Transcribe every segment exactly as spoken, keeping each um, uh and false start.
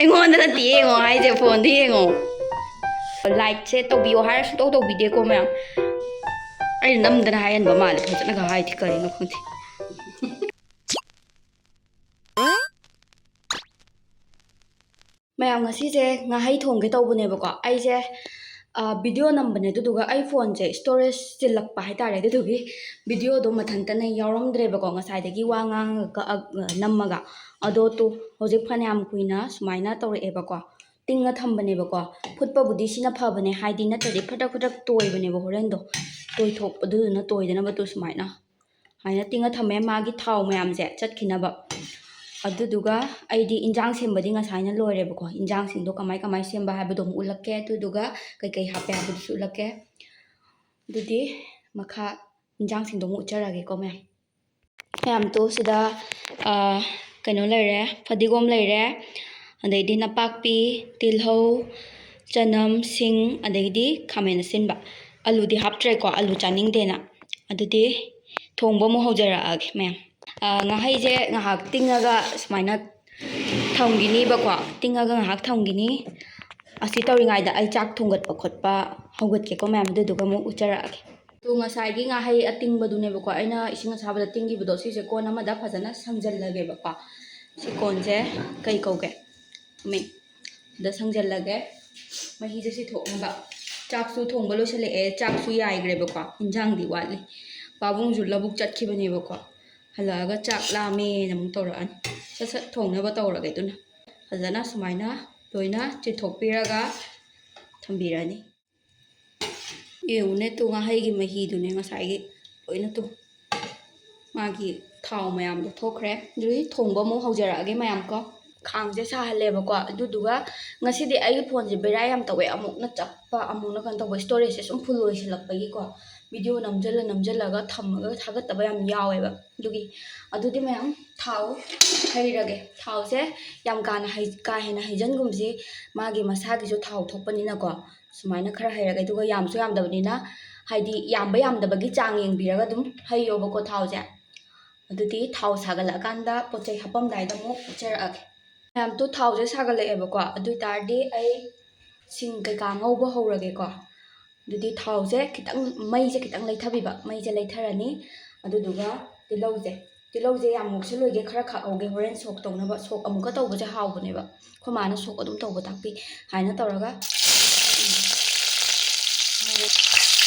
ꯑꯩꯉꯣꯟꯗ ꯅꯠꯇꯦ ꯌꯦꯡꯉꯣ ꯍꯥꯏꯁꯦ, ꯐꯣꯟꯗ ꯌꯦꯡꯉꯣ꯫ ꯂꯥꯏꯛꯁꯦ ꯇꯧꯕꯤꯌꯣ ꯍꯥꯏꯔ ꯁꯨꯡꯇꯧ ꯇꯧꯕꯤꯗꯦꯀꯣ ꯃꯌꯥꯝ꯫ ꯑꯩꯅ ꯅꯝꯗꯅ ꯍꯥꯏꯍꯟꯕ ꯃꯥꯜꯂꯦ, ꯐꯖꯅꯒ ꯍꯥꯏꯗꯦ, ꯀꯔꯤꯅꯣ ꯈꯪꯗꯦ꯫ ꯃꯌꯥꯝ, ꯉꯁꯤꯁꯦ ꯉꯥꯍꯩ ꯊꯣꯡꯒꯦ ꯇꯧꯕꯅꯦꯕꯀꯣ꯫ ꯑꯩꯁꯦ, ꯑ, video ꯅꯝꯕꯅꯦ, ꯑꯗꯨꯗꯨꯒ ꯑꯩ ꯐꯣꯟꯁꯦ storage ꯆꯤꯜꯂꯛꯄ ꯍꯥꯏꯇꯥꯔꯦ, ꯑꯗꯨꯗꯨꯒꯤ videoꯗꯣ ꯃꯊꯟꯇꯅ ꯌꯥꯎꯔꯝꯗ꯭ꯔꯦꯕꯀꯣ, ꯉꯁꯥꯏꯗꯒꯤ ꯋꯥ ꯉꯥꯡꯉꯒ, ꯑ, ꯅꯝꯃꯒ꯫ ꯑꯗꯣ ꯇꯨ, ꯍꯧꯖꯤꯛ ꯐꯅꯌꯥꯝ ꯀꯨꯏꯅ ꯁꯨꯃꯥꯏꯅ ꯇꯧꯔꯛꯑꯦꯕꯀꯣ, ꯇꯤꯡꯉ ꯊꯝꯕꯅꯦꯕꯀꯣ꯫ ꯐꯨꯠꯄꯕꯨꯗꯤ ꯁꯤꯅ ꯐꯕꯅꯦ, ꯍꯥꯏꯗꯤ ꯅꯠꯇ꯭ꯔꯗꯤ ꯐꯗ꯭ꯔꯛ ꯐꯗ꯭ꯔꯛ ꯇꯣꯏꯕꯅꯦꯕ ꯍꯣꯔꯦꯟꯗꯣ, ꯇꯣꯏꯊꯣꯛ-, ꯑꯗꯨꯗꯨꯅ ꯇꯣꯏꯗꯅꯕ ꯇꯨ ꯁꯨꯃꯥꯏꯅ ꯁꯨꯃꯥꯏꯅ ꯇꯤꯡꯉ ꯊꯝꯃꯦ, ꯃꯥꯒꯤ ꯊꯥꯎ ꯃꯌꯥꯝꯁꯦ ꯆꯠꯈꯤꯅꯕ꯫ ꯑꯗꯨꯗꯨꯒ ꯑꯩꯗꯤ ꯏꯟꯖꯥꯡ ꯁꯦꯝꯕꯗꯤ ꯉꯁꯥꯏꯅ ꯂꯣꯏꯔꯦꯕꯀꯣ꯫ ꯏꯟꯖꯥꯡꯁꯤꯡꯗꯣ ꯀꯃꯥꯏ ꯀꯃꯥꯏ ꯁꯦꯝꯕ ꯍꯥꯏꯕꯗꯣ ꯑꯃꯨꯛ ꯎꯠꯂꯛꯀꯦ, ꯑꯗꯨꯗꯨꯒ ꯀꯩꯀꯩ ꯍꯥꯞꯄꯦ ꯍꯥꯏꯕꯗꯨꯁꯨ ꯎꯠꯂꯛꯀꯦ꯫ ꯑꯗꯨꯗꯤ ꯃꯈꯥ ꯏꯟꯖꯥꯡꯁꯤꯡꯗꯣ ꯑꯃꯨꯛ ꯎꯠꯆꯔꯛꯑꯒꯦꯀꯣ ꯃꯌꯥꯝ꯫ ꯃꯌꯥꯝ ꯇꯨ, ꯁꯤꯗ, ꯑ, ꯀꯩꯅꯣ ꯂꯩꯔꯦ, ꯐꯗꯤꯒꯣꯝ ꯂꯩꯔꯦ, ꯑꯗꯩꯗꯤ ꯅꯄꯥꯛꯄꯤ, ꯇꯤꯜꯍꯧ, ꯆꯅꯝ, ꯁꯤꯡ, ꯑꯗꯩꯗꯤ ꯈꯥꯃꯦꯟ ꯑꯁꯤꯟꯕ꯫ ꯑꯂꯨꯗꯤ ꯍꯥꯞꯇ꯭ꯔꯦꯀꯣ, ꯑꯂꯨ ꯆꯥꯅꯤꯡꯗꯦꯅ꯫ ꯑꯗꯨꯗꯤ ꯊꯣꯡꯕ ꯑꯃꯨꯛ ꯍꯧꯖꯔꯛꯑꯒꯦ ꯃꯌꯥꯝ꯫ ꯑ, ꯉꯥꯍꯩꯁꯦ ꯉꯥꯏꯍꯥꯛ ꯇꯤꯡꯉꯒ ꯁꯨꯃꯥꯏꯅ ꯊꯝꯈꯤꯅꯤꯕꯀꯣ, ꯇꯤꯡꯉꯒ ꯉꯥꯏꯍꯥꯛ ꯊꯝꯈꯤꯅꯤ꯫ ꯑꯁꯤ ꯇꯧꯔꯤꯉꯩꯗ ꯑꯩ ꯆꯥꯛ ꯊꯣꯡꯒꯠꯄ ꯈꯣꯠꯄ ꯍꯧꯒꯠꯀꯦꯀꯣ ꯃꯌꯥꯝ, ꯑꯗꯨꯗꯨꯒ ꯑꯃꯨꯛ ꯎꯠꯆꯔꯛꯑꯒꯦ꯫ ꯑꯗꯣ ꯉꯁꯥꯏꯒꯤ ꯉꯥꯍꯩ ꯑꯇꯤꯡꯕꯗꯨꯅꯦꯕꯀꯣ, ꯑꯩꯅ ꯏꯁꯤꯡ ꯑꯁꯥꯕꯗ ꯇꯤꯡꯈꯤꯕꯗꯣ, ꯁꯤꯁꯦ ꯀꯣꯟ ꯑꯃꯗ ꯐꯖꯅ ꯁꯪꯖꯜꯂꯒꯦꯕꯀꯣ꯫ ꯁꯤ ꯀꯣꯟꯁꯦ ꯀꯩ ꯀꯧꯒꯦ? ꯃꯤ ꯁꯤꯗ ꯁꯪꯖꯜꯂꯒꯦ, ꯃꯍꯤꯁꯦ ꯁꯤꯊꯣꯛꯅꯕ꯫ ꯆꯥꯛꯁꯨ ꯊꯣꯡꯕ ꯂꯣꯏꯁꯤꯜꯂꯛꯑꯦ, ꯆꯥꯛꯁꯨ ꯌꯥꯏꯈ꯭ꯔꯦꯕꯀꯣ, ꯏꯟꯖꯥꯡꯗꯤ ꯋꯥꯠꯂꯤ꯫ ꯄꯥꯕꯨꯡꯁꯨ ꯂꯧꯕꯨꯛ ꯆꯠꯈꯤꯕꯅꯦꯕꯀꯣ, ꯍꯜꯂꯛꯑꯒ ꯆꯥꯛ ꯂꯥꯝꯃꯦꯅ ꯑꯃꯨꯛ ꯇꯧꯔꯛꯑꯅꯤ꯫ ꯁꯠ ꯁꯠ ꯊꯣꯡꯅꯕ ꯇꯧꯔꯒꯦ꯫ ꯑꯗꯨꯅ ꯐꯖꯅ ꯁꯨꯃꯥꯏꯅ ꯂꯣꯏꯅ ꯆꯤꯊꯣꯛꯄꯤꯔꯒ ꯊꯝꯕꯤꯔꯅꯤ꯫ ꯌꯦꯡꯉꯨꯅꯦ ꯇꯨ, ꯉꯥꯍꯩꯒꯤ ꯃꯍꯤꯗꯨꯅꯦ ꯉꯁꯥꯏꯒꯤ ꯂꯣꯏꯅ ꯇꯨ꯫ ꯃꯥꯒꯤ ꯊꯥꯎ ꯃꯌꯥꯝꯗꯣ ꯊꯣꯛꯈ꯭ꯔꯦ꯫ ꯑꯗꯨꯗꯤ ꯊꯣꯡꯕ ꯑꯃꯨꯛ ꯍꯧꯖꯔꯛꯑꯒꯦ ꯃꯌꯥꯝ ꯀꯣ꯫ ꯈꯥꯡꯁꯦ ꯁꯥꯍꯜꯂꯦꯕꯀꯣ꯫ ꯑꯗꯨꯗꯨꯒ ꯉꯁꯤꯗꯤ ꯑꯩꯒꯤ ꯐꯣꯟꯁꯦ ꯕꯦꯔꯥ ꯌꯥꯝ ꯇꯧꯋꯦ, ꯑꯃꯨꯛꯅ ꯆꯞꯄ, ꯑꯃꯨꯛꯅ ꯀꯩꯅꯣ ꯇꯧꯕ, storageꯁꯦ ꯁꯨꯝ full ꯑꯣꯏꯁꯤꯜꯂꯛꯄꯒꯤꯀꯣ꯫ Video ꯅꯝꯖꯜꯂ ꯅꯝꯖꯜꯂꯒ ꯊꯝꯃꯒ ꯊꯥꯒꯠꯇꯕ ꯌꯥꯝ ꯌꯥꯎꯋꯦꯕ꯫ ꯑꯗꯨꯒꯤ, ꯑꯗꯨꯗꯤ ꯃꯌꯥꯝ ꯊꯥꯎ ꯍꯩꯔꯒꯦ꯫ ꯊꯥꯎꯁꯦ ꯌꯥꯝ ꯀꯥꯅ ꯍꯩ-, ꯀꯥ ꯍꯦꯟꯅ ꯍꯩꯖꯟꯒꯨꯝꯁꯤ, ꯃꯥꯒꯤ ꯃꯁꯥꯒꯤꯁꯨ ꯊꯥꯎ ꯊꯣꯛꯄꯅꯤꯅꯀꯣ꯫ ꯁꯨꯃꯥꯏꯅ ꯈꯔ ꯍꯩꯔꯒꯦ꯫ ꯑꯗꯨꯒ ꯌꯥꯝꯁꯨ ꯌꯥꯝꯗꯕꯅꯤꯅ, ꯍꯥꯏꯗꯤ ꯌꯥꯝꯕ ꯌꯥꯝꯗꯕꯒꯤ ꯆꯥꯡ ꯌꯦꯡꯕꯤꯔꯒ ꯑꯗꯨꯝ ꯍꯩꯌꯣꯕꯀꯣ ꯊꯥꯎꯁꯦ꯫ ꯑꯗꯨꯗꯤ ꯊꯥꯎ ꯁꯥꯒꯠꯂꯛꯑꯀꯥꯟꯗ ꯄꯣꯠ ꯆꯩ ꯍꯥꯞꯄꯝꯗꯥꯏꯗ ꯑꯃꯨꯛ ꯎꯠꯆꯔꯛꯑꯒꯦ꯫ ꯃꯌꯥꯝꯗꯣ ꯊꯥꯎꯁꯦ ꯁꯥꯒꯠꯂꯛꯑꯦꯕꯀꯣ, ꯑꯗꯨ ꯑꯣꯏꯇꯥꯔꯗꯤ ꯑꯩ ꯁꯤꯡ ꯀꯩꯀꯥ ꯉꯧꯕ ꯍꯧꯔꯒꯦꯀꯣ꯫ ꯑꯗꯨꯗꯤ ꯊꯥꯎꯁꯦ ꯈꯤꯇꯪ, ꯃꯩꯁꯦ ꯈꯤꯇꯪ ꯂꯩꯊꯕꯤꯕ, ꯃꯩꯁꯦ ꯂꯩꯊꯔꯅꯤ꯫ ꯑꯗꯨꯗꯨꯒ ꯇꯤꯜꯍꯧꯁꯦ, ꯇꯤꯜꯍꯧꯁꯦ ꯌꯥꯝ ꯉꯧꯁꯤꯜꯂꯣꯏꯒꯦ, ꯈꯔ ꯈꯥꯛꯍꯧꯒꯦ, ꯍꯣꯔꯦꯟ ꯁꯣꯛ ꯇꯧꯅꯕ꯫ ꯁꯣꯛ ꯑꯃꯨꯛꯀ ꯇꯧꯕꯁꯦ ꯍꯥꯎꯕꯅꯦꯕ, ꯑꯩꯈꯣꯏ ꯃꯥꯅ ꯁꯣꯛ ꯑꯗꯨꯝ ꯇꯧꯕ ꯇꯥꯛꯄꯤ꯫ ꯍꯥꯏꯅ ꯇꯧꯔꯒ,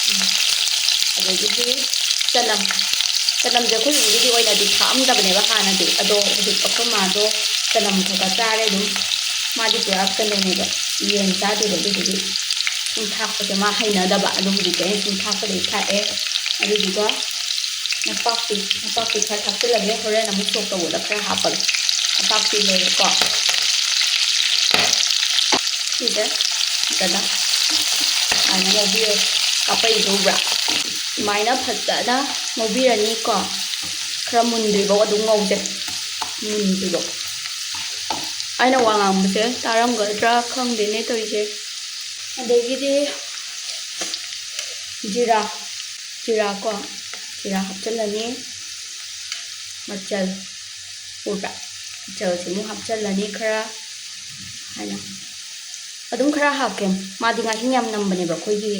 ꯎꯝ, ꯑꯗꯒꯤꯗꯤ ꯆꯅꯝ, ꯆꯅꯝꯁꯦ ꯑꯩꯈꯣꯏ ꯌꯨꯝꯒꯤꯗꯤ ꯑꯣꯏꯅꯗꯤ ꯊꯥꯛꯑꯝꯗꯕꯅꯦꯕ ꯍꯥꯟꯅꯗꯤ, ꯑꯗꯣ ꯍꯧꯖꯤꯛ ꯑꯩꯈꯣꯏ ꯃꯥꯗꯣ ꯆꯅꯝ ꯈꯔ ꯈꯔ ꯆꯥꯔꯦ ꯑꯗꯨꯝ꯫ ꯃꯥꯗꯤ ꯄꯨꯔꯥ ꯀꯩꯅꯣꯅꯦꯕ, ꯌꯦꯟ ꯆꯥꯗꯦꯕ, ꯑꯗꯨꯗꯨꯒꯤ ꯁꯨꯝ ꯊꯥꯛꯄꯁꯦ ꯃꯥ ꯍꯩꯅꯗꯕ꯫ ꯑꯗꯨ ꯍꯧꯖꯤꯛꯇꯤ ꯑꯩꯅ ꯁꯨꯝ ꯊꯥꯛꯄꯗꯒꯤ ꯊꯥꯛꯑꯦ꯫ ꯑꯗꯨꯗꯨꯒ ꯅꯄꯥꯛꯄꯤ, ꯅꯄꯥꯛꯄꯤ ꯈꯔ ꯊꯥꯛꯆꯤꯜꯂꯒꯦ, ꯍꯣꯔꯦꯟ ꯑꯃꯨꯛ ꯁꯣꯛ ꯇꯧꯕꯗ ꯈꯔ ꯍꯥꯞꯄꯒꯦ꯫ ꯅꯄꯥꯛꯄꯤ ꯂꯩꯔꯦꯀꯣ꯫ ꯁꯤꯁꯦ ꯐꯖꯅ ꯁꯨꯃꯥꯏꯅ ꯉꯧꯕꯤꯔꯣ꯫ ꯀꯥꯞꯄꯩꯁꯦ ꯎꯕ꯭ꯔꯥ? ꯁꯨꯃꯥꯏꯅ ꯐꯖꯅ ꯉꯧꯕꯤꯔꯅꯤꯀꯣ꯫ ꯈꯔ ꯃꯨꯟꯗ꯭ꯔꯤꯐꯥꯎ ꯑꯗꯨꯝ ꯉꯧꯁꯦ, ꯃꯨꯟꯗ꯭ꯔꯤꯐꯥꯎ꯫ ꯑꯩꯅ ꯋꯥ ꯉꯥꯡꯕꯁꯦ ꯇꯥꯔꯝꯒꯗ꯭ꯔꯥ ꯈꯪꯗꯦꯅꯦ ꯇꯧꯔꯤꯁꯦ꯫ ꯑꯗꯒꯤꯗꯤ ꯖꯤꯔꯥ, ꯖꯤꯔꯥ ꯀꯣ, ꯖꯤꯔꯥ ꯍꯥꯞꯆꯤꯜꯂꯅꯤ꯫ ꯃꯆꯜ ꯎꯕ꯭ꯔꯥ? ꯃꯆꯜꯁꯤꯃꯨꯛ ꯍꯥꯞꯆꯤꯜꯂꯅꯤ ꯈꯔ ꯍꯥꯏꯅ꯫ ꯑꯗꯨꯝ ꯈꯔ ꯍꯥꯞꯀꯦ, ꯃꯥꯗꯤ ꯉꯥꯍꯤꯡ ꯌꯥꯝ ꯅꯝꯕꯅꯦꯕ ꯑꯩꯈꯣꯏꯒꯤ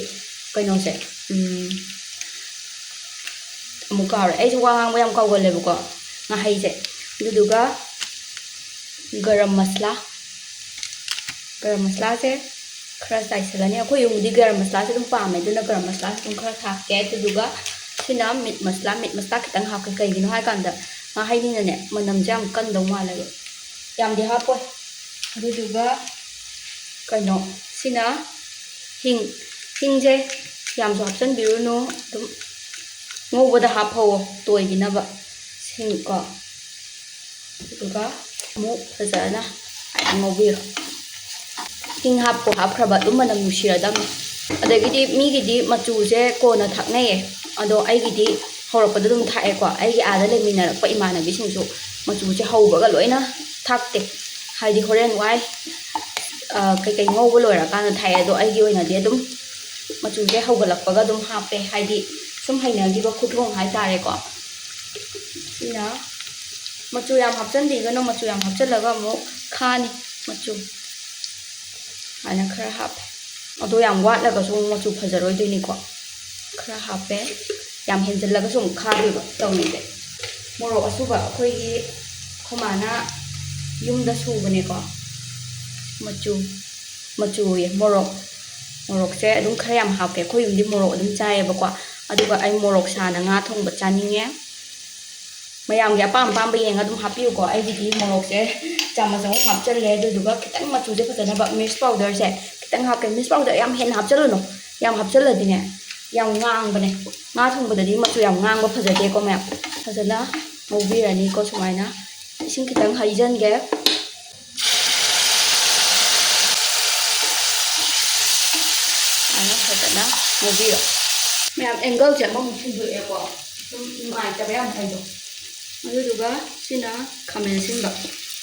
ꯀꯩꯅꯣꯁꯦ꯫ ꯎꯝ, ꯑꯃꯨꯛ ꯀꯥꯎꯔꯦ, ꯑꯩꯁꯦ ꯋꯥ ꯉꯥꯡꯕ ꯌꯥꯝ ꯀꯥꯎꯒꯜꯂꯦꯕꯀꯣ, ꯉꯥꯍꯩꯁꯦ꯫ ꯑꯗꯨꯗꯨꯒ ꯒꯔꯝ ꯃꯁꯂꯥ, ꯒꯔꯝ ꯃꯁꯂꯥꯁꯦ ꯈꯔ ꯆꯥꯏꯁꯤꯜꯂꯅꯤ꯫ ꯑꯩꯈꯣꯏ ꯌꯨꯝꯗꯤ ꯒꯔꯝ ꯃꯁꯂꯥꯁꯦ ꯑꯗꯨꯝ ꯄꯥꯝꯃꯦ, ꯑꯗꯨꯅ ꯒꯔꯝ ꯃꯁꯂꯥꯁꯦ ꯑꯗꯨꯝ ꯈꯔ ꯊꯥꯛꯀꯦ꯫ ꯑꯗꯨꯗꯨꯒ ꯁꯤꯅ ꯃꯤꯠ ꯃꯁꯂꯥ, ꯃꯤꯠ ꯃꯁꯂꯥ ꯈꯤꯇꯪ ꯍꯥꯞꯀꯦ꯫ ꯀꯩꯒꯤꯅꯣ ꯍꯥꯏꯀꯥꯟꯗ ꯉꯥꯍꯩꯅꯤꯅꯅꯦ ꯃꯅꯝꯁꯦ ꯌꯥꯝ ꯀꯟꯗꯧ ꯃꯥꯜꯂꯦꯕ, ꯌꯥꯝꯗꯤ ꯍꯥꯞꯄꯣꯏ꯫ ꯑꯗꯨꯗꯨꯒ ꯀꯩꯅꯣ, ꯁꯤꯅ ꯍꯤꯡ, ꯍꯤꯡꯁꯦ ꯌꯥꯝꯁꯨ ꯍꯥꯞꯆꯤꯟꯕꯤꯔꯨꯅꯨ, ꯑꯗꯨꯝ ꯉꯧꯕꯗ ꯍꯥꯞꯐꯧꯋꯣ ꯇꯣꯏꯈꯤꯅꯕ꯫ ꯁꯤꯡꯀꯣ, ꯑꯗꯨꯒ ꯑꯃꯨꯛ ꯐꯖꯅ ꯉꯧꯕꯤꯔꯣ꯫ ꯍꯤꯡ ꯍꯥꯞꯄꯨ ꯍꯥꯞꯈ꯭ꯔꯕ ꯑꯗꯨꯝ ꯃꯅꯝ ꯅꯨꯡꯁꯤꯔꯗꯝꯅꯤ꯫ ꯑꯗꯒꯤꯗꯤ ꯃꯤꯒꯤꯗꯤ ꯃꯆꯨꯁꯦ ꯀꯣꯟꯅ ꯊꯥꯛꯅꯩꯌꯦ, ꯑꯗꯣ ꯑꯩꯒꯤꯗꯤ ꯍꯧꯔꯛꯄꯗ ꯑꯗꯨꯝ ꯊꯥꯛꯑꯦꯀꯣ꯫ ꯑꯩꯒꯤ ꯑꯥꯗ ꯂꯩꯃꯤꯟꯅꯔꯛꯄ ꯏꯃꯥꯟꯅꯕꯤꯁꯤꯡꯁꯨ ꯃꯆꯨꯁꯦ ꯍꯧꯕꯒ ꯂꯣꯏꯅ ꯊꯥꯛꯇꯦ, ꯍꯥꯏꯗꯤ ꯍꯣꯔꯦꯟ ꯋꯥꯏ, ꯑ, ꯀꯩꯀꯩ ꯉꯧꯕ ꯂꯣꯏꯔꯀꯥꯟꯗ ꯊꯥꯛꯑꯦ꯫ ꯑꯗꯣ ꯑꯩꯒꯤ ꯑꯣꯏꯅꯗꯤ ꯑꯗꯨꯝ ꯃꯆꯨꯁꯦ ꯍꯧꯒꯠꯂꯛꯄꯒ ꯑꯗꯨꯝ ꯍꯥꯞꯄꯦ, ꯍꯥꯏꯗꯤ ꯁꯨꯝ ꯍꯩꯅꯈꯤꯕ ꯈꯨꯊꯣꯡ ꯍꯥꯏꯇꯥꯔꯦꯀꯣ꯫ ꯁꯤꯅ ꯃꯆꯨ ꯌꯥꯝ ꯍꯥꯞꯆꯤꯟꯕꯤꯒꯅꯨ, ꯃꯆꯨ ꯌꯥꯝ ꯍꯥꯞꯆꯤꯜꯂꯒ ꯑꯃꯨꯛ ꯈꯥꯅꯤ ꯃꯆꯨ꯫ ꯁꯨꯃꯥꯏꯅ ꯈꯔ ꯍꯥꯞꯄꯦ꯫ ꯑꯗꯣ ꯌꯥꯝ ꯋꯥꯠꯂꯒꯁꯨ ꯑꯃꯨꯛ ꯃꯆꯨ ꯐꯖꯔꯣꯏꯗꯣꯏꯅꯤꯀꯣ꯫ ꯈꯔ ꯍꯥꯞꯄꯦ꯫ ꯌꯥꯝ ꯍꯦꯟꯖꯜꯂꯒꯁꯨ ꯑꯃꯨꯛ ꯈꯥꯗꯣꯏꯕ ꯇꯧꯔꯤꯁꯦ꯫ ꯃꯣꯔꯣꯛ ꯑꯁꯨꯕ ꯑꯩꯈꯣꯏꯒꯤ, ꯑꯩꯈꯣꯏ ꯃꯥꯅ ꯌꯨꯝꯗ ꯁꯨꯕꯅꯦꯀꯣ꯫ ꯃꯆꯨ, ꯃꯆꯨꯌꯦ, ꯃꯣꯔꯣꯛ꯫ ꯃꯣꯔꯣꯛꯁꯦ ꯑꯗꯨꯝ ꯈꯔ ꯌꯥꯝ ꯍꯥꯞꯀꯦ꯫ ꯑꯩꯈꯣꯏ ꯌꯨꯝꯗꯤ ꯃꯣꯔꯣꯛ ꯑꯗꯨꯝ ꯆꯥꯏꯌꯦꯕꯀꯣ꯫ ꯑꯗꯨꯒ ꯑꯩ ꯃꯣꯔꯣꯛ ꯁꯥꯅ ꯉꯥ ꯊꯣꯡꯕ ꯆꯥꯅꯤꯡꯉꯦ꯫ ꯃꯌꯥꯝꯒꯤ ꯑꯄꯥꯝ ꯑꯄꯥꯝꯕ ꯌꯦꯡꯉ ꯑꯗꯨꯝ ꯍꯥꯞꯄꯤꯌꯨꯀꯣ꯫ ꯑꯩꯒꯤꯗꯤ ꯃꯣꯔꯣꯛꯁꯦ ꯆꯥꯃꯁ ꯑꯃ ꯍꯥꯞꯆꯜꯂꯦ, ꯑꯗꯨꯗꯨꯒ ꯈꯤꯇꯪ ꯃꯆꯨꯁꯦ ꯐꯖꯅꯕ ꯃꯤꯔꯆ ꯄꯥꯎꯗꯔꯁꯦ ꯈꯤꯇꯪ ꯍꯥꯞꯀꯦ꯫ ꯃꯤꯔꯆ ꯄꯥꯎꯗꯔ ꯌꯥꯝ ꯍꯦꯟꯅ ꯍꯥꯞꯆꯜꯂꯨꯅꯨ, ꯌꯥꯝ ꯍꯥꯞꯆꯜꯂꯗꯤꯅꯦ ꯌꯥꯝ ꯉꯥꯡꯕꯅꯦ꯫ ꯉꯥ ꯊꯣꯡꯕꯗꯗꯤ ꯃꯆꯨ ꯌꯥꯝ ꯉꯥꯡꯕ ꯐꯖꯗꯦꯀꯣ ꯃꯌꯥꯝ꯫ ꯐꯖꯅ ꯉꯧꯕꯤꯔꯅꯤꯀꯣ ꯁꯨꯃꯥꯏꯅ꯫ ꯏꯁꯤꯡ ꯈꯤꯇꯪ ꯍꯩꯖꯟꯒꯦ꯫ ꯁꯨꯃꯥꯏꯅ ꯐꯖꯅ ꯉꯧꯕꯤꯔꯣ꯫ ꯃꯌꯥꯝ ꯑꯦꯡꯒꯜꯁꯦ ꯑꯃꯃꯨꯛ ꯁꯤꯟꯗꯣꯛꯑꯦꯀꯣ꯫ ꯁꯨꯝ ꯅꯨꯡꯉꯥꯏꯇꯕ ꯌꯥꯝ ꯍꯥꯏꯗꯣ꯫ ꯑꯗꯨꯗꯨꯒ ꯁꯤꯅ ꯈꯥꯃꯦꯟ ꯑꯁꯤꯟꯕ꯫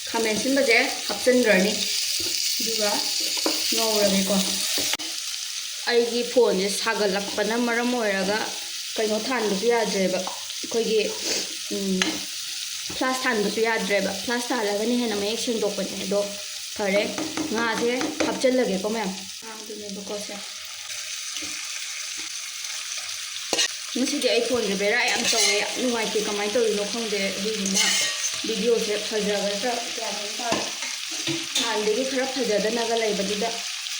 ꯈꯥꯃꯦꯟ ꯑꯁꯤꯟꯕꯁꯦ ꯍꯥꯞꯆꯤꯟꯈ꯭ꯔꯅꯤ꯫ ꯑꯗꯨꯒ ꯉꯧꯔꯒꯦꯀꯣ꯫ ꯑꯩꯒꯤ ꯐꯣꯟꯁꯦ ꯁꯥꯒꯠꯂꯛꯄꯅ ꯃꯔꯝ ꯑꯣꯏꯔꯒ ꯀꯩꯅꯣ ꯊꯥꯟꯕꯁꯨ ꯌꯥꯗ꯭ꯔꯦꯕ꯫ ꯑꯩꯈꯣꯏꯒꯤ, ꯎꯝ, ꯐ꯭ꯂꯥꯁ ꯊꯥꯟꯕꯁꯨ ꯌꯥꯗ꯭ꯔꯦꯕ꯫ ꯐ꯭ꯂꯥꯁ ꯊꯥꯜꯂꯒꯅ ꯍꯦꯟꯅ ꯃꯌꯦꯛ ꯁꯦꯡꯗꯣꯛꯄꯅꯦ꯫ ꯑꯗꯣ ꯐꯔꯦ, ꯉꯥꯁꯦ ꯍꯥꯞꯆꯤꯜꯂꯒꯦꯀꯣ ꯃꯌꯥꯝ꯫ ꯉꯥꯗꯨꯅꯦꯕꯀꯣ ꯁꯦ꯫ ꯉꯁꯤꯗꯤ ꯑꯩ ꯐꯣꯟꯁꯦ ꯕꯦꯔꯥ ꯌꯥꯝ ꯇꯧꯋꯦ, ꯌꯥꯝ ꯅꯨꯡꯉꯥꯏꯇꯦ, ꯀꯃꯥꯏꯅ ꯇꯧꯔꯤꯅꯣ ꯈꯪꯗꯦ꯫ ꯑꯗꯨꯗꯨꯅ ꯚꯤꯗꯤꯑꯣꯁꯦ ꯐꯖꯒꯗ꯭ꯔꯥ ꯒ꯭ꯌꯥꯟ ꯑꯃ ꯇꯥꯗꯦ꯫ ꯍꯥꯟꯅꯗꯒꯤ ꯈꯔ ꯐꯖꯗꯅꯒ ꯂꯩꯕꯗꯨꯗ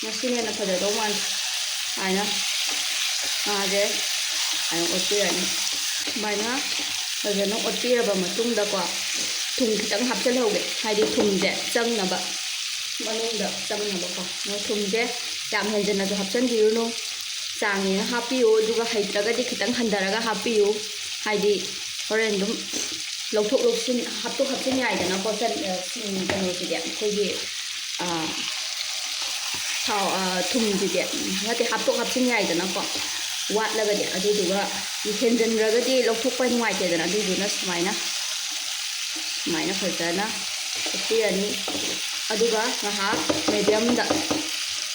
ꯉꯁꯤꯅ ꯍꯦꯟꯅ ꯐꯖꯗꯧ ꯃꯥꯜꯂꯦ꯫ ꯁꯨꯃꯥꯏꯅ ꯉꯥꯁꯦ ꯁꯨꯃꯥꯏꯅ ꯑꯣꯠꯄꯤꯔꯅꯤ꯫ ꯁꯨꯃꯥꯏꯅ ꯐꯖꯅ ꯑꯣꯠꯄꯤꯔꯕ ꯃꯇꯨꯡꯗꯀꯣ, ꯊꯨꯝ ꯈꯤꯇꯪ ꯍꯥꯞꯆꯤꯜꯍꯧꯒꯦ, ꯍꯥꯏꯗꯤ ꯊꯨꯝꯁꯦ ꯆꯪꯅꯕ, ꯃꯅꯨꯡꯗ ꯆꯪꯅꯕꯀꯣ꯫ ꯑꯗꯣ ꯊꯨꯝꯁꯦ ꯌꯥꯝ ꯍꯦꯟꯖꯟꯅꯁꯨ ꯍꯥꯞꯆꯤꯟꯕꯤꯔꯨꯅꯨ, ꯆꯥꯡ ꯌꯦꯡꯉ ꯍꯥꯞꯄꯤꯌꯨ꯫ ꯑꯗꯨꯒ ꯍꯩꯇ꯭ꯔꯒꯗꯤ ꯈꯤꯇꯪ ꯍꯟꯊꯔꯒ ꯍꯥꯞꯄꯤꯌꯨ, ꯍꯥꯏꯗꯤ ꯍꯣꯔꯦꯟ ꯑꯗꯨꯝ ꯂꯧꯊꯣꯛ ꯂꯧꯁꯤꯟ, ꯍꯥꯞꯇꯣꯛ ꯍꯥꯞꯆꯤꯟ ꯌꯥꯏꯗꯅꯀꯣ꯫ ꯆꯟ-, ꯑ, ꯁꯤꯡ ꯀꯩꯅꯣꯁꯤꯗꯤ ꯑꯩꯈꯣꯏꯒꯤ, ꯑ, ꯊꯥꯎ, ꯑ, ꯊꯨꯝꯁꯤꯗꯤ, ꯅꯠꯇꯦ, ꯍꯥꯞꯇꯣꯛ ꯍꯥꯞꯆꯤꯟ ꯌꯥꯏꯗꯅꯀꯣ, ꯋꯥꯠꯂꯒꯗꯤ꯫ ꯑꯗꯨꯗꯨꯒ ꯍꯦꯟꯖꯟꯈ꯭ꯔꯒꯗꯤ ꯂꯧꯊꯣꯛꯄ ꯅꯨꯡꯉꯥꯏꯇꯦꯗꯅ꯫ ꯑꯗꯨꯗꯨꯅ ꯁꯨꯃꯥꯏꯅ, ꯁꯨꯃꯥꯏꯅ ꯐꯖꯅ ꯇꯛꯄꯤꯔꯅꯤ꯫ ꯑꯗꯨꯒ ꯉꯥꯏꯍꯥꯛ ꯃꯦꯗꯤꯌꯝꯗ,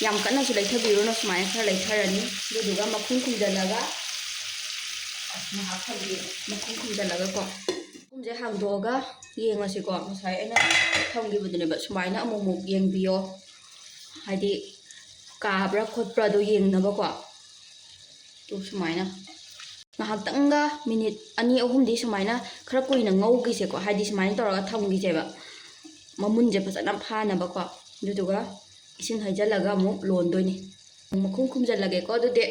ꯌꯥꯝ ꯀꯟꯅꯁꯨ ꯂꯩꯊꯕꯤꯔꯨꯅꯨ, ꯁꯨꯃꯥꯏꯅ ꯈꯔ ꯂꯩꯊꯔꯅꯤ꯫ ꯑꯗꯨꯗꯨꯒ ꯃꯈꯨꯝ ꯈꯨꯝꯖꯤꯜꯂꯒ ꯉꯥꯏꯍꯥꯛ ꯐꯖꯅ ꯃꯈꯨꯝ ꯈꯨꯝꯖꯤꯜꯂꯒꯀꯣ, ꯁꯦ ꯍꯥꯡꯗꯣꯛꯑꯒ ꯌꯦꯡꯉꯁꯤꯀꯣ꯫ ꯉꯁꯥꯏ ꯑꯩꯅ ꯊꯝꯈꯤꯕꯗꯨꯅꯦꯕ꯫ ꯁꯨꯃꯥꯏꯅ ꯑꯃꯨꯛ ꯑꯃꯨꯛ ꯌꯦꯡꯕꯤꯌꯣ, ꯍꯥꯏꯗꯤ ꯀꯥꯕ꯭ꯔꯥ ꯈꯣꯠꯄ꯭ꯔꯥꯗꯣ ꯌꯦꯡꯅꯕꯀꯣ꯫ ꯇꯨ ꯁꯨꯃꯥꯏꯅ ꯉꯥꯏꯍꯥꯛꯇꯪꯒ ꯃꯤꯅꯤꯠ ꯑꯅꯤ ꯑꯍꯨꯝꯗꯤ ꯁꯨꯃꯥꯏꯅ ꯈꯔ ꯀꯨꯏꯅ ꯉꯧꯈꯤꯁꯦꯀꯣ, ꯍꯥꯏꯗꯤ ꯁꯨꯃꯥꯏꯅ ꯇꯧꯔꯒ ꯊꯝꯈꯤꯁꯦꯕ, ꯃꯃꯨꯟꯁꯦ ꯐꯖꯅ ꯐꯥꯅꯕꯀꯣ꯫ ꯑꯗꯨꯗꯨꯒ ꯏꯁꯤꯡ ꯍꯩꯖꯤꯜꯂꯒ ꯑꯃꯨꯛ ꯂꯣꯟꯗꯣꯏꯅꯤ꯫ ꯃꯈꯨꯝ ꯈꯨꯝꯖꯤꯜꯂꯒꯦꯀꯣ꯫ ꯑꯗꯨꯗꯤ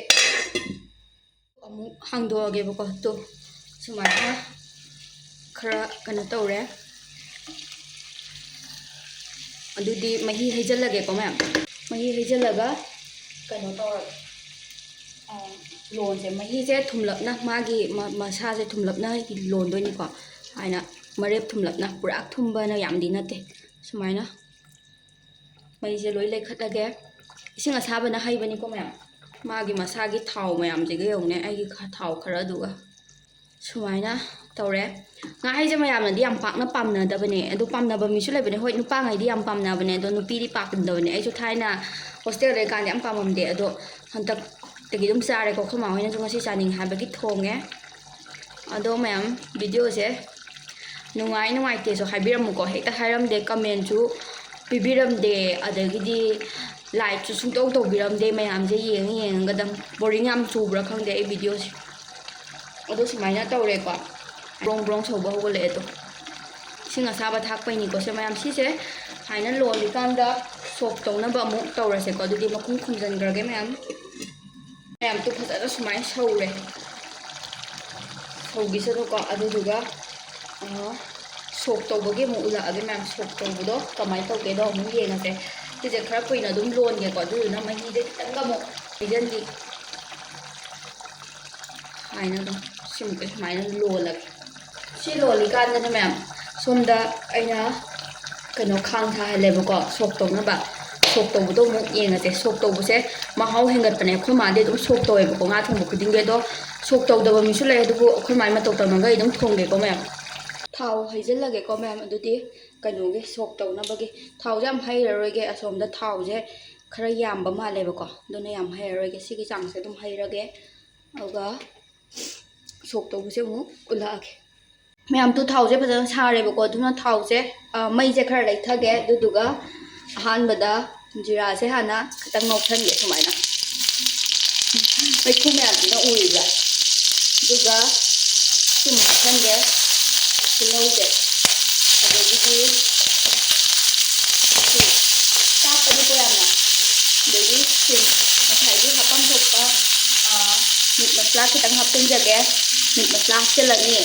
ꯑꯃꯨꯛ ꯍꯥꯡꯗꯣꯛꯑꯒꯦꯕꯀꯣ꯫ ꯇꯨ ꯁꯨꯃꯥꯏꯅ ꯈꯔ ꯀꯩꯅꯣ ꯇꯧꯔꯦ꯫ ꯑꯗꯨꯗꯤ ꯃꯍꯤ ꯍꯩꯖꯤꯜꯂꯒꯦꯀꯣ ꯃꯌꯥꯝ꯫ ꯃꯍꯤ ꯍꯩꯖꯤꯜꯂꯒ ꯀꯩꯅꯣ ꯇꯧꯔꯒꯦ꯫ ꯑ, ꯂꯣꯟꯁꯦ, ꯃꯍꯤꯁꯦ ꯊꯨꯝꯂꯞꯅ, ꯃꯥꯒꯤ ꯃ-, ꯃꯁꯥꯁꯦ ꯊꯨꯝꯂꯞꯅ ꯂꯣꯟꯗꯣꯏꯅꯤꯀꯣ꯫ ꯍꯥꯏꯅ ꯃꯔꯦꯞ ꯊꯨꯝꯂꯞꯅ, ꯄꯨꯔꯥ ꯊꯨꯝꯕꯅ ꯌꯥꯝꯗꯤ ꯅꯠꯇꯦ꯫ ꯁꯨꯃꯥꯏꯅ ꯃꯩꯁꯦ ꯂꯣꯏ ꯂꯩꯈꯠꯂꯒꯦ꯫ ꯏꯁꯤꯡ ꯑꯁꯥꯕꯅ ꯍꯩꯕꯅꯤꯀꯣ ꯃꯌꯥꯝ꯫ ꯃꯥꯒꯤ ꯃꯁꯥꯒꯤ ꯊꯥꯎ ꯃꯌꯥꯝꯁꯤꯒ ꯌꯦꯡꯉꯨꯅꯦ, ꯑꯩꯒꯤ ꯈ-, ꯊꯥꯎ ꯈꯔ ꯑꯗꯨꯒ꯫ ꯁꯨꯃꯥꯏꯅ ꯇꯧꯔꯦ꯫ ꯉꯥ ꯍꯩꯁꯦ ꯃꯌꯥꯝꯅꯗꯤ ꯌꯥꯝ ꯄꯥꯛꯅ ꯄꯥꯝꯅꯗꯕꯅꯦ, ꯑꯗꯣ ꯄꯥꯝꯅꯕ ꯃꯤꯁꯨ ꯂꯩꯕꯅꯦ꯫ ꯍꯣꯏ, ꯅꯨꯄꯥꯉꯩꯗꯤ ꯌꯥꯝ ꯄꯥꯝꯅꯕꯅꯦ, ꯑꯗꯣ ꯅꯨꯄꯤꯗꯤ ꯄꯥꯝꯗꯕꯅꯦ꯫ ꯑꯩꯁꯨ ꯊꯥꯏꯅ ꯍꯣꯁꯇꯦꯜ ꯂꯩꯔꯀꯥꯟꯗ ꯌꯥꯝ ꯄꯥꯝꯃꯝꯗꯦ, ꯑꯗꯣ ꯍꯟꯗꯛꯇꯒꯤ ꯑꯗꯨꯝ ꯆꯥꯔꯦꯀꯣ꯫ ꯑꯩꯈꯣꯏ ꯃꯥ ꯍꯣꯏꯅꯁꯨ ꯉꯁꯤ ꯆꯥꯅꯤꯡꯉꯦ ꯍꯥꯏꯕꯒꯤ ꯊꯣꯡꯉꯦ꯫ ꯑꯗꯣ ꯃꯌꯥꯝ, ꯚꯤꯗꯤꯑꯣꯁꯦ ꯅꯨꯡꯉꯥꯏ ꯅꯨꯡꯉꯥꯏꯇꯦꯁꯨ ꯍꯥꯏꯕꯤꯔꯝꯃꯨꯀꯣ꯫ ꯍꯦꯛꯇ ꯍꯥꯏꯔꯝꯗꯦ, ꯀꯃꯦꯟꯁꯨ ꯄꯤꯕꯤꯔꯝꯗꯦ, ꯑꯗꯒꯤꯗꯤ ꯂꯥꯏꯛꯁꯨ ꯁꯨꯡꯇꯧ ꯇꯧꯕꯤꯔꯝꯗꯦ꯫ ꯃꯌꯥꯝꯁꯦ ꯌꯦꯡꯉ ꯌꯦꯡꯉꯒ ꯑꯗꯨꯝ ꯕꯣꯔꯤꯡ ꯌꯥꯝ ꯆꯨꯕ꯭ꯔꯥ ꯈꯪꯗꯦ ꯑꯩ ꯚꯤꯗꯤꯑꯣꯁꯦ꯫ ꯑꯗꯣ ꯁꯨꯃꯥꯏꯅ ꯇꯧꯔꯦꯀꯣ꯫ ꯕ꯭ꯔꯣꯡ ꯕ꯭ꯔꯣꯡ ꯁꯧꯕ ꯍꯧꯒꯠꯂꯛꯑꯦ ꯑꯗꯣ꯫ ꯏꯁꯤꯡ ꯑꯁꯥꯕ ꯊꯥꯛꯄꯩꯅꯤꯀꯣ ꯁꯦ ꯃꯌꯥꯝ꯫ ꯁꯤꯁꯦ ꯁꯨꯃꯥꯏꯅ ꯂꯣꯜꯂꯤꯀꯥꯟꯗ ꯁꯣꯛ ꯇꯧꯅꯕ ꯑꯃꯨꯛ ꯇꯧꯔꯁꯦꯀꯣ꯫ ꯑꯗꯨꯗꯤ ꯃꯈꯨꯝ ꯈꯨꯝꯖꯤꯟꯈ꯭ꯔꯒꯦ ꯃꯌꯥꯝ꯫ ꯃꯌꯥꯝ ꯇꯨ ꯐꯖꯅ ꯁꯨꯃꯥꯏꯅ ꯁꯧꯔꯦ꯫ ꯁꯧꯈꯤꯁꯅꯨꯀꯣ꯫ ꯑꯗꯨꯗꯨꯒ, ꯑ, ꯁꯣꯛ ꯇꯧꯕꯒꯤ ꯑꯃꯨꯛ ꯎꯠꯂꯛꯑꯒꯦ ꯃꯌꯥꯝ꯫ ꯁꯣꯛ ꯇꯧꯕꯗꯣ ꯀꯃꯥꯏꯅ ꯇꯧꯒꯦꯗꯣ ꯑꯃꯨꯛ ꯌꯦꯡꯉꯁꯦ꯫ ꯁꯤꯁꯦ ꯈꯔ ꯀꯨꯏꯅ ꯑꯗꯨꯝ ꯂꯣꯟꯒꯦꯀꯣ꯫ ꯑꯗꯨꯗꯨꯅ ꯃꯍꯤꯁꯦ ꯈꯤꯇꯪꯒ ꯑꯃꯨꯛ ꯍꯩꯖꯤꯟꯈꯤ꯫ ꯁꯨꯃꯥꯏꯅ ꯑꯗꯨꯝ ꯁꯤꯃꯨꯛꯀ ꯁꯨꯃꯥꯏꯅ ꯂꯣꯜꯂꯒꯦ꯫ ꯁꯤ ꯂꯣꯜꯂꯤꯀꯥꯟꯗꯅꯦ ꯃꯌꯥꯝ, ꯁꯣꯝꯗ ꯑꯩꯅ ꯀꯩꯅꯣ ꯈꯥꯡ ꯊꯥꯍꯜꯂꯦꯕꯀꯣ, ꯁꯣꯛ ꯇꯧꯅꯕ꯫ ꯁꯣꯛ ꯇꯧꯕꯗꯣ ꯑꯃꯨꯛ ꯌꯦꯡꯉꯁꯦ꯫ ꯁꯣꯛ ꯇꯧꯕꯁꯦ ꯃꯍꯥꯎ ꯍꯦꯟꯒꯠꯄꯅꯦ꯫ ꯑꯩꯈꯣꯏ ꯃꯥꯗꯤ ꯑꯗꯨꯝ ꯁꯣꯛ ꯇꯧꯋꯦꯕꯀꯣ ꯉꯥ ꯊꯣꯡꯕ ꯈꯨꯗꯤꯡꯒꯤ꯫ ꯑꯗꯣ ꯁꯣꯛ ꯇꯧꯗꯕ ꯃꯤꯁꯨ ꯂꯩ, ꯑꯗꯨꯕꯨ ꯑꯩꯈꯣꯏ ꯃꯥꯏ ꯃꯇꯧ ꯇꯝꯃꯒ ꯑꯩ ꯑꯗꯨꯝ ꯊꯣꯡꯒꯦꯀꯣ ꯃꯌꯥꯝ꯫ ꯊꯥꯎ ꯍꯩꯖꯤꯜꯂꯒꯦꯀꯣ ꯃꯌꯥꯝ꯫ ꯑꯗꯨꯗꯤ ꯀꯩꯅꯣꯒꯤ ꯁꯣꯛ ꯇꯧꯅꯕꯒꯤ ꯊꯥꯎꯁꯦ ꯌꯥꯝ ꯍꯩꯔꯔꯣꯏꯒꯦ꯫ ꯑꯁꯣꯝꯗ ꯊꯥꯎꯁꯦ ꯈꯔ ꯌꯥꯝꯕ ꯃꯥꯜꯂꯦꯕꯀꯣ, ꯑꯗꯨꯅ ꯌꯥꯝ ꯍꯩꯔꯔꯣꯏꯒꯦ꯫ ꯁꯤꯒꯤ ꯆꯥꯡꯁꯦ ꯑꯗꯨꯝ ꯍꯩꯔꯒꯦ꯫ ꯑꯗꯨꯒ ꯁꯣꯛ ꯇꯧꯕꯁꯦ ꯑꯃꯨꯛ ꯎꯠꯂꯛꯑꯒꯦ꯫ ꯃꯌꯥꯝ, ꯇꯨ ꯊꯥꯎꯁꯦ ꯐꯖꯅ ꯁꯥꯔꯦꯕꯀꯣ, ꯑꯗꯨꯅ ꯊꯥꯎꯁꯦ, ꯑ, ꯃꯩꯁꯦ ꯈꯔ ꯂꯩꯊꯒꯦ꯫ ꯑꯗꯨꯗꯨꯒ ꯑꯍꯥꯟꯕꯗ ꯖꯤꯔꯥꯁꯦ ꯍꯥꯟꯅ ꯈꯤꯇꯪ ꯉꯧꯁꯟꯒꯦ ꯁꯨꯃꯥꯏꯅ꯫ ꯃꯩꯈꯨ ꯃꯌꯥꯝꯁꯤꯅ ꯎꯔꯤꯕ꯭ꯔꯥ? ꯑꯗꯨꯒ ꯊꯨꯝ ꯍꯥꯞꯆꯟꯒꯦ, ꯇꯤꯜꯍꯧꯁꯦ, ꯑꯗꯒꯤꯗꯤ ꯁꯤ ꯆꯥꯛꯄꯅꯤꯀꯣ ꯌꯥꯝꯅ꯫ ꯑꯗꯒꯤ ꯁꯤ ꯉꯁꯥꯏꯒꯤ ꯍꯥꯞꯐꯝ ꯊꯣꯛꯄ, ꯑꯥ, ꯃꯤꯠ ꯃꯁꯂꯥ ꯈꯤꯇꯪ ꯍꯥꯞꯆꯤꯟꯖꯒꯦ꯫ ꯃꯤꯠ ꯃꯁꯂꯥ ꯍꯥꯞꯆꯤꯜꯂꯅꯤ꯫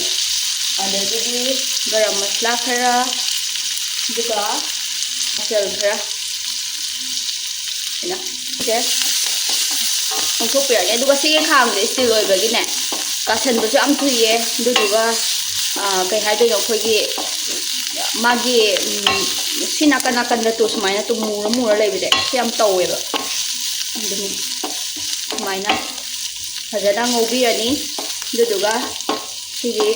ꯑꯗꯒꯤꯗꯤ ꯒꯔꯝ ꯃꯁꯂꯥ ꯈꯔ, ꯑꯗꯨꯒ ꯃꯆꯜ ꯈꯔ ꯁꯤꯅ ꯁꯦ ꯑꯣꯟꯊꯣꯛꯄꯤꯔꯅꯤ꯫ ꯑꯗꯨꯒ ꯁꯤꯒꯤ ꯈꯥꯡꯁꯦ ꯏꯁꯇꯤꯜ ꯑꯣꯏꯕꯒꯤꯅꯦ, ꯀꯥꯁꯟꯕꯁꯨ ꯌꯥꯝ ꯊꯨꯏꯌꯦ꯫ ꯑꯗꯨꯗꯨꯒ, ꯑ, ꯀꯩ ꯍꯥꯏꯗꯣꯏꯅꯣ, ꯑꯩꯈꯣꯏꯒꯤ ꯃꯥꯒꯤ, ꯎꯝ, ꯁꯤ ꯅꯥꯀꯟ ꯅꯥꯀꯟꯗ ꯇꯨ ꯁꯨꯃꯥꯏꯅ ꯇꯨ ꯃꯨꯔ ꯃꯨꯔ ꯂꯩꯕꯁꯦ ꯁꯤ ꯌꯥꯝ ꯇꯧꯋꯦꯕ꯫ ꯑꯗꯨꯅꯤ ꯁꯨꯃꯥꯏꯅ ꯐꯖꯅ ꯉꯧꯕꯤꯔꯅꯤ꯫ ꯑꯗꯨꯗꯨꯒ ꯁꯤꯒꯤ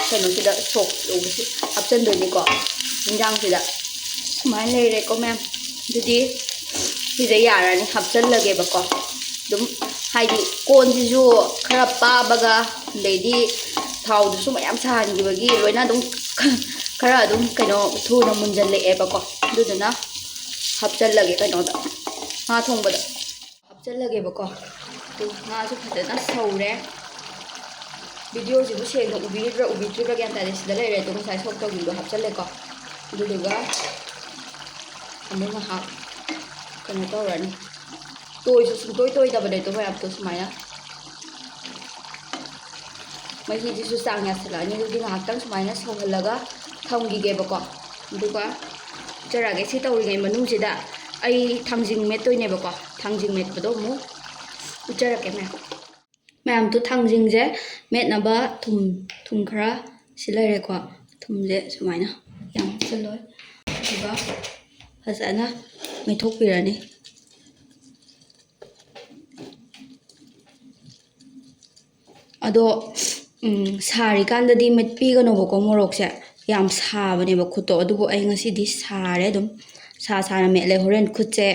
ꯀꯩꯅꯣꯁꯤꯗ ꯁꯣꯛ ꯇꯧꯕꯁꯤ ꯍꯥꯞꯆꯤꯟꯗꯣꯏꯅꯤꯀꯣ, ꯌꯦꯟꯖꯥꯡꯁꯤꯗ꯫ ꯁꯨꯃꯥꯏꯅ ꯂꯩꯔꯦꯀꯣ ꯃꯌꯥꯝ꯫ ꯑꯗꯨꯗꯤ ꯁꯤꯁꯦ ꯌꯥꯔꯅꯤ, ꯍꯥꯞꯆꯜꯂꯒꯦꯕꯀꯣ꯫ ꯑꯗꯨꯝ ꯍꯥꯏꯗꯤ ꯀꯣꯟꯁꯤꯁꯨ ꯈꯔ ꯄꯥꯕꯒ, ꯑꯗꯩꯗꯤ ꯊꯥꯎꯗꯨꯁꯨ ꯃꯌꯥꯝ ꯁꯥꯍꯟꯈꯤꯕꯒꯤ ꯂꯣꯏꯅ ꯑꯗꯨꯝ ꯈꯔ ꯑꯗꯨꯝ ꯀꯩꯅꯣ ꯊꯨꯅ ꯃꯨꯟꯖꯜꯂꯛꯑꯦꯕꯀꯣ꯫ ꯑꯗꯨꯗꯨꯅ ꯍꯥꯞꯆꯜꯂꯒꯦ ꯀꯩꯅꯣꯗ, ꯉꯥ ꯊꯣꯡꯕꯗ ꯍꯥꯞꯆꯜꯂꯒꯦꯕꯀꯣ꯫ ꯑꯗꯨ ꯉꯥꯁꯨ ꯐꯖꯅ ꯁꯧꯔꯦ꯫ ꯚꯤꯗꯤꯑꯣꯁꯤꯕꯨ ꯁꯦꯡꯅ ꯎꯕꯤꯔꯤꯕ꯭ꯔꯥ ꯎꯕꯤꯗ꯭ꯔꯤꯕ꯭ꯔꯥ ꯒ꯭ꯌꯥꯟ ꯇꯥꯗꯦ꯫ ꯁꯤꯗ ꯂꯩꯔꯦ꯫ ꯑꯗꯣ ꯉꯁꯥꯏ ꯁꯣꯛ ꯇꯧꯈꯤꯕꯗꯣ ꯍꯥꯞꯆꯜꯂꯦꯀꯣ꯫ ꯑꯗꯨꯗꯨꯒ ꯑꯃꯨꯛ ꯉꯥꯏꯍꯥꯛ ꯀꯩꯅꯣ ꯇꯧꯔꯅꯤ꯫ ꯇꯣꯏꯁꯨ ꯁꯨꯡꯇꯣꯏ ꯇꯣꯏꯗꯕꯅꯦ ꯑꯗꯨ ꯃꯌꯥꯝꯗꯣ ꯁꯨꯃꯥꯏꯅ꯫ ꯃꯍꯤꯁꯤꯁꯨ ꯆꯥꯡ ꯌꯥꯁꯤꯜꯂꯛꯑꯅꯤ꯫ ꯑꯗꯨꯗꯤ ꯉꯥꯏꯍꯥꯛꯇꯪ ꯁꯨꯃꯥꯏꯅ ꯁꯧꯍꯜꯂꯒ ꯊꯝꯈꯤꯒꯦꯕꯀꯣ꯫ ꯑꯗꯨꯒ ꯎꯠꯆꯔꯛꯑꯒꯦ꯫ ꯁꯤ ꯇꯧꯔꯤꯉꯩ ꯃꯅꯨꯡꯁꯤꯗ ꯑꯩ ꯊꯥꯡꯖꯤꯡ ꯃꯦꯠꯇꯣꯏꯅꯦꯕꯀꯣ꯫ ꯊꯥꯡꯖꯤꯡ ꯃꯦꯠꯄꯗꯣ ꯑꯃꯨꯛ ꯎꯠꯆꯔꯛꯀꯦ ꯃꯌꯥꯝ꯫ ꯃꯌꯥꯝꯗꯣ ꯊꯥꯡꯖꯤꯡꯁꯦ ꯃꯦꯠꯅꯕ ꯊꯨꯝ, ꯊꯨꯝ ꯈꯔ ꯁꯤ ꯂꯩꯔꯦꯀꯣ꯫ ꯊꯨꯝꯁꯦ ꯁꯨꯃꯥꯏꯅ ꯌꯥꯝ ꯍꯥꯞꯆꯤꯜꯂꯣꯏ꯫ ꯑꯗꯨꯒ ꯐꯖꯅ ꯃꯦꯠꯊꯣꯛꯄꯤꯔꯅꯤ꯫ ꯑꯗꯣ, ꯎꯝ, ꯁꯥꯔꯤꯀꯥꯟꯗꯗꯤ ꯃꯦꯠꯄꯤꯒꯅꯣꯕꯀꯣ ꯃꯣꯔꯣꯛꯁꯦ꯫ ꯌꯥꯝ ꯁꯥꯕꯅꯦꯕ ꯈꯨꯠꯇꯣ꯫ ꯑꯗꯨꯕꯨ ꯑꯩ ꯉꯁꯤꯗꯤ ꯁꯥꯔꯦ ꯑꯗꯨꯝ꯫ ꯁꯥ ꯁꯥꯅ ꯃꯦꯠꯂꯦ꯫ ꯍꯣꯔꯦꯟ ꯈꯨꯠꯁꯦ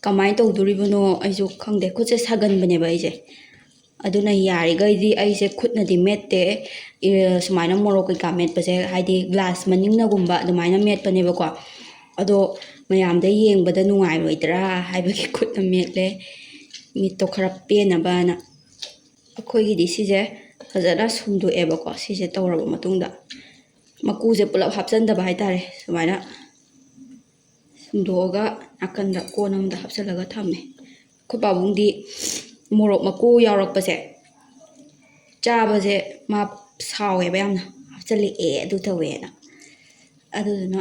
ꯀꯃꯥꯏꯅ ꯇꯧꯗꯣꯔꯤꯕꯅꯣ ꯑꯩꯁꯨ ꯈꯪꯗꯦ꯫ ꯈꯨꯠꯁꯦ ꯁꯥꯒꯟꯕꯅꯦꯕ ꯑꯩꯁꯦ꯫ ꯑꯗꯨꯅ ꯌꯥꯔꯤꯈꯩꯗꯤ ꯑꯩꯁꯦ ꯈꯨꯠꯅꯗꯤ ꯃꯦꯠꯇꯦ꯫ ꯏ-, ꯁꯨꯃꯥꯏꯅ ꯃꯣꯔꯣꯛ ꯀꯩꯀꯥ ꯃꯦꯠꯄꯁꯦ, ꯍꯥꯏꯗꯤ ꯒ꯭ꯂꯥꯁ ꯃꯅꯤꯡꯅꯒꯨꯝꯕ ꯑꯗꯨꯃꯥꯏꯅ ꯃꯦꯠꯄꯅꯦꯕꯀꯣ꯫ ꯑꯗꯣ ꯃꯌꯥꯝꯗ ꯌꯦꯡꯕꯗ ꯅꯨꯡꯉꯥꯏꯔꯣꯏꯗ꯭ꯔꯥ ꯍꯥꯏꯕꯒꯤ ꯈꯨꯠꯅ ꯃꯦꯠꯂꯦ, ꯃꯤꯠꯇꯣ ꯈꯔ ꯄꯦꯟꯅꯕꯅ꯫ ꯑꯩꯈꯣꯏꯒꯤꯗꯤ ꯁꯤꯁꯦ ꯐꯖꯅ ꯁꯨꯝꯗꯣꯛꯑꯦꯕꯀꯣ꯫ ꯁꯤꯁꯦ ꯇꯧꯔꯕ ꯃꯇꯨꯡꯗ ꯃꯀꯨꯁꯦ ꯄꯨꯂꯞ ꯍꯥꯞꯆꯟꯗꯕ ꯍꯥꯏꯇꯥꯔꯦ꯫ ꯁꯨꯃꯥꯏꯅ ꯁꯨꯝꯗꯣꯛꯑꯒ ꯅꯥꯀꯟꯗ ꯀꯣꯟ ꯑꯃꯗ ꯍꯥꯞꯆꯜꯂꯒ ꯊꯝꯃꯦ꯫ ꯑꯩꯈꯣꯏ ꯄꯥꯕꯨꯡꯗꯤ ꯃꯣꯔꯣꯛ ꯃꯀꯨ ꯌꯥꯎꯔꯛꯄꯁꯦ ꯆꯥꯕꯁꯦ ꯃꯥ ꯁꯥꯎꯋꯦꯕ ꯌꯥꯝꯅ, "ꯍꯥꯞꯆꯜꯂꯛꯑꯦ, ꯑꯗꯨ ꯇꯧꯋꯦꯅ"꯫ ꯑꯗꯨꯗꯨꯅ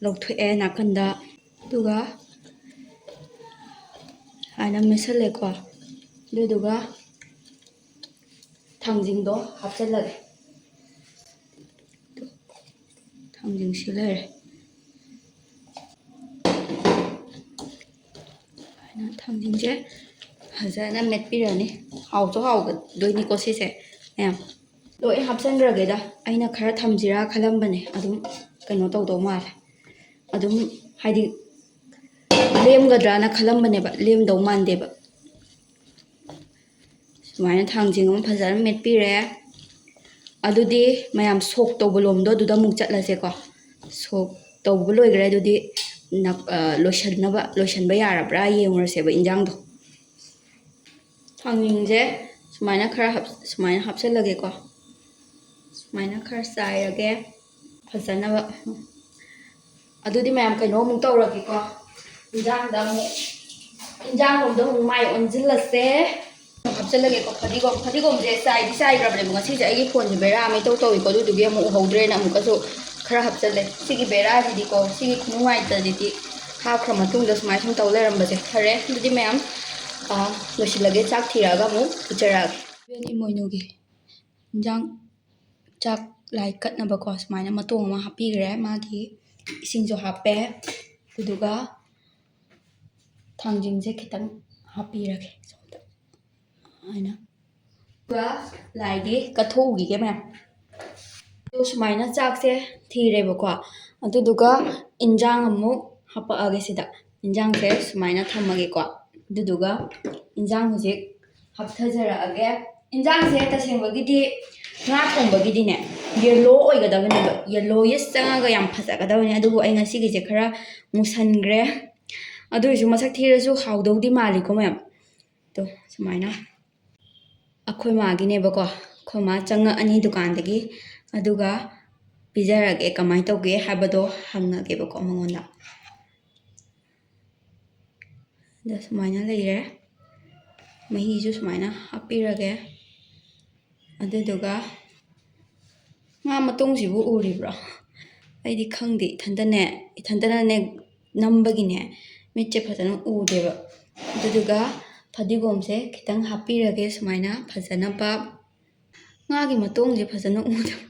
ꯂꯧꯊꯣꯛꯑꯦ ꯅꯥꯀꯟꯗ꯫ ꯑꯗꯨꯒ ꯁꯨꯃꯥꯏꯅ ꯃꯦꯠꯁꯜꯂꯦꯀꯣ꯫ ꯑꯗꯨꯗꯨꯒ ꯊꯥꯡꯖꯤꯡꯗꯣ ꯍꯥꯞꯆꯜꯂꯒꯦ꯫ ꯊꯥꯡꯖꯤꯡꯁꯤ ꯂꯩꯔꯦ꯫ ꯁꯨꯃꯥꯏꯅ ꯊꯥꯡꯖꯤꯡꯁꯦ ꯐꯖꯅ ꯃꯦꯠꯄꯤꯔꯅꯤ꯫ ꯍꯥꯎꯁꯨ ꯍꯥꯎꯒꯗꯣꯏꯅꯤꯀꯣ ꯁꯤꯁꯦ ꯃꯌꯥꯝ꯫ ꯂꯣꯏ ꯍꯥꯞꯆꯟꯈ꯭ꯔꯒꯦꯗ꯫ ꯑꯩꯅ ꯈꯔ ꯊꯝꯁꯤꯔꯥ ꯈꯜꯂꯝꯕꯅꯦ, ꯑꯗꯨꯝ ꯀꯩꯅꯣ ꯇꯧꯗꯧ ꯃꯥꯜꯂꯦ꯫ ꯑꯗꯨꯝ ꯍꯥꯏꯗꯤ ꯂꯦꯝꯒꯗ꯭ꯔꯥꯅ ꯈꯜꯂꯝꯕꯅꯦꯕ, ꯂꯦꯝꯗꯧ ꯃꯥꯟꯗꯦꯕ꯫ ꯁꯨꯃꯥꯏꯅ ꯊꯥꯡꯖꯤꯡ ꯑꯃ ꯐꯖꯅ ꯃꯦꯠꯄꯤꯔꯦ꯫ ꯑꯗꯨꯗꯤ ꯃꯌꯥꯝ ꯁꯣꯛ ꯇꯧꯕ ꯂꯣꯝꯗꯣ ꯑꯗꯨꯗ ꯑꯃꯨꯛ ꯆꯠꯂꯁꯦꯀꯣ꯫ ꯁꯣꯛ ꯇꯧꯕ ꯂꯣꯏꯈ꯭ꯔꯦ꯫ ꯑꯗꯨꯗꯤ ꯅꯞ-, ꯑ, ꯂꯣꯏꯁꯟꯅꯕ, ꯂꯣꯏꯁꯟꯕ ꯌꯥꯔꯕ꯭ꯔꯥ ꯌꯦꯡꯉꯨꯔꯁꯦꯕ ꯏꯟꯖꯥꯡꯗꯣ꯫ ꯊꯥꯡꯖꯤꯡꯁꯦ ꯁꯨꯃꯥꯏꯅ ꯈꯔ ꯍꯥꯞ-, ꯁꯨꯃꯥꯏꯅ ꯍꯥꯞꯆꯜꯂꯒꯦꯀꯣ꯫ ꯁꯨꯃꯥꯏꯅ ꯈꯔ ꯆꯥꯏꯔꯒꯦ ꯐꯖꯅꯕ꯫ ꯑꯗꯨꯗꯤ ꯃꯌꯥꯝ ꯀꯩꯅꯣ ꯑꯃꯨꯛ ꯇꯧꯔꯒꯦꯀꯣ꯫ ꯏꯟꯖꯥꯡꯗ ꯑꯃꯨꯛ, ꯏꯟꯖꯥꯡ ꯂꯣꯝꯗ ꯑꯃꯨꯛ ꯃꯥꯏ ꯑꯣꯟꯁꯤꯜꯂꯁꯦ꯫ ꯍꯥꯞꯆꯜꯂꯒꯦꯀꯣ ꯐꯗꯤꯒꯣꯝ꯫ ꯐꯗꯤꯒꯣꯝꯁꯦ ꯆꯥꯏꯗꯤ ꯆꯥꯏꯈ꯭ꯔꯕꯅꯦꯕ꯫ ꯉꯁꯤꯁꯦ ꯑꯩꯒꯤ ꯐꯣꯟꯁꯦ ꯕꯦꯔꯥ ꯑꯃ ꯏꯇꯧ ꯇꯧꯏꯀꯣ꯫ ꯑꯗꯨꯗꯨꯒꯤ ꯑꯃꯨꯛ ꯎꯍꯧꯗ꯭ꯔꯦꯅ ꯑꯃꯨꯛꯀꯁꯨ ꯈꯔ ꯍꯥꯞꯆꯜꯂꯦ꯫ ꯁꯤꯒꯤ ꯕꯦꯔꯥꯁꯤꯗꯤꯀꯣ, ꯁꯤꯒꯤ ꯈꯨꯅꯨꯡꯉꯥꯏꯇꯗꯤꯗꯤ ꯍꯥꯞꯈ꯭ꯔ ꯃꯇꯨꯡꯗ ꯁꯨꯃꯥꯏꯅ ꯁꯨꯝ ꯇꯧ ꯂꯩꯔꯝꯕꯁꯦ꯫ ꯐꯔꯦ, ꯑꯗꯨꯗꯤ ꯃꯌꯥꯝ, ꯑ, ꯂꯣꯏꯁꯤꯜꯂꯒꯦ꯫ ꯆꯥꯛ ꯊꯤꯔꯛꯑꯒ ꯑꯃꯨꯛ ꯎꯠꯆꯔꯛꯑꯒꯦ꯫ ꯏꯕꯦꯟ ꯏꯃꯣꯏꯅꯨꯒꯤ ꯏꯟꯖꯥꯡ, ꯆꯥꯛ ꯂꯥꯏ ꯀꯠꯅꯕꯀꯣ ꯁꯨꯃꯥꯏꯅ ꯃꯇꯣꯡ ꯑꯃ ꯍꯥꯞꯄꯤꯈ꯭ꯔꯦ꯫ ꯃꯥꯒꯤ ꯏꯁꯤꯡꯁꯨ ꯍꯥꯞꯄꯦ꯫ ꯑꯗꯨꯗꯨꯒ ꯊꯥꯡꯖꯤꯡꯁꯦ ꯈꯤꯇꯪ ꯍꯥꯞꯄꯤꯔꯒꯦ ꯁꯣꯝꯗ꯫ ꯍꯥꯏꯅ꯫ ꯑꯗꯨꯒ ꯂꯥꯏꯒꯤ ꯀꯠꯊꯣꯛꯎꯈꯤꯒꯦ ꯃꯌꯥꯝ꯫ ꯑꯗꯨ ꯁꯨꯃꯥꯏꯅ ꯆꯥꯛꯁꯦ ꯊꯤꯔꯦꯕꯀꯣ꯫ ꯑꯗꯨꯗꯨꯒ ꯏꯟꯖꯥꯡ ꯑꯃꯨꯛ ꯍꯥꯄꯛꯑꯒꯦ ꯁꯤꯗ꯫ ꯏꯟꯖꯥꯡꯁꯦ ꯁꯨꯃꯥꯏꯅ ꯊꯝꯃꯒꯦꯀꯣ꯫ ꯑꯗꯨꯗꯨꯒ ꯏꯟꯖꯥꯡ ꯍꯧꯖꯤꯛ ꯍꯥꯞꯊꯖꯔꯛꯑꯒꯦ꯫ ꯏꯟꯖꯥꯡꯁꯦ ꯇꯁꯦꯡꯕꯒꯤꯗꯤ ꯉꯥ ꯊꯣꯡꯕꯒꯤꯗꯤꯅꯦ, ꯌꯦꯜꯂꯣ ꯑꯣꯏꯒꯗꯕꯅꯦꯕ, ꯌꯦꯜꯂꯣ ꯌꯦꯁ ꯆꯪꯉꯒ ꯌꯥꯝ ꯐꯖꯒꯗꯕꯅꯦ꯫ ꯑꯗꯨꯕꯨ ꯑꯩ ꯉꯁꯤꯒꯤꯁꯦ ꯈꯔ ꯃꯨꯁꯟꯈ꯭ꯔꯦ꯫ ꯑꯗꯨ ꯑꯣꯏꯔꯁꯨ ꯃꯁꯛ ꯊꯤꯔꯁꯨ ꯍꯥꯎꯗꯧꯗꯤ ꯃꯥꯜꯂꯤꯀꯣ ꯃꯌꯥꯝ꯫ ꯇꯣ, ꯁꯨꯃꯥꯏꯅ ꯑꯩꯈꯣꯏ ꯃꯥꯒꯤꯅꯦꯕꯀꯣ꯫ ꯑꯩꯈꯣꯏ ꯃꯥ ꯆꯪꯉꯛꯑꯅꯤ ꯗꯨꯀꯥꯟꯗꯒꯤ, ꯑꯗꯨꯒ ꯄꯤꯖꯔꯒꯦ, ꯀꯃꯥꯏꯅ ꯇꯧꯒꯦ ꯍꯥꯏꯕꯗꯣ ꯍꯪꯉꯒꯦꯕꯀꯣ ꯃꯉꯣꯟꯗ꯫ ꯑꯗ ꯁꯨꯃꯥꯏꯅ ꯂꯩꯔꯦ꯫ ꯃꯍꯤꯁꯨ ꯁꯨꯃꯥꯏꯅ ꯍꯥꯞꯄꯤꯔꯒꯦ꯫ ꯑꯗꯨꯗꯨꯒ ꯉꯥ ꯃꯇꯣꯡꯁꯤꯕꯨ ꯎꯔꯤꯕ꯭ꯔꯣ? ꯑꯩꯗꯤ ꯈꯪꯗꯦ, ꯏꯊꯟꯇꯅꯦ, ꯏꯊꯟꯇꯅꯅꯦ ꯅꯝꯕꯒꯤꯅꯦ, ꯃꯤꯠꯁꯦ ꯐꯖꯅ ꯎꯗꯦꯕ꯫ ꯑꯗꯨꯗꯨꯒ ꯐꯗꯤꯒꯣꯝꯁꯦ ꯈꯤꯇꯪ ꯍꯥꯞꯄꯤꯔꯒꯦ ꯁꯨꯃꯥꯏꯅ ꯐꯖꯅꯕ꯫ ꯉꯥꯒꯤ ꯃꯇꯣꯡꯁꯦ ꯐꯖꯅ ꯎꯗꯕ꯫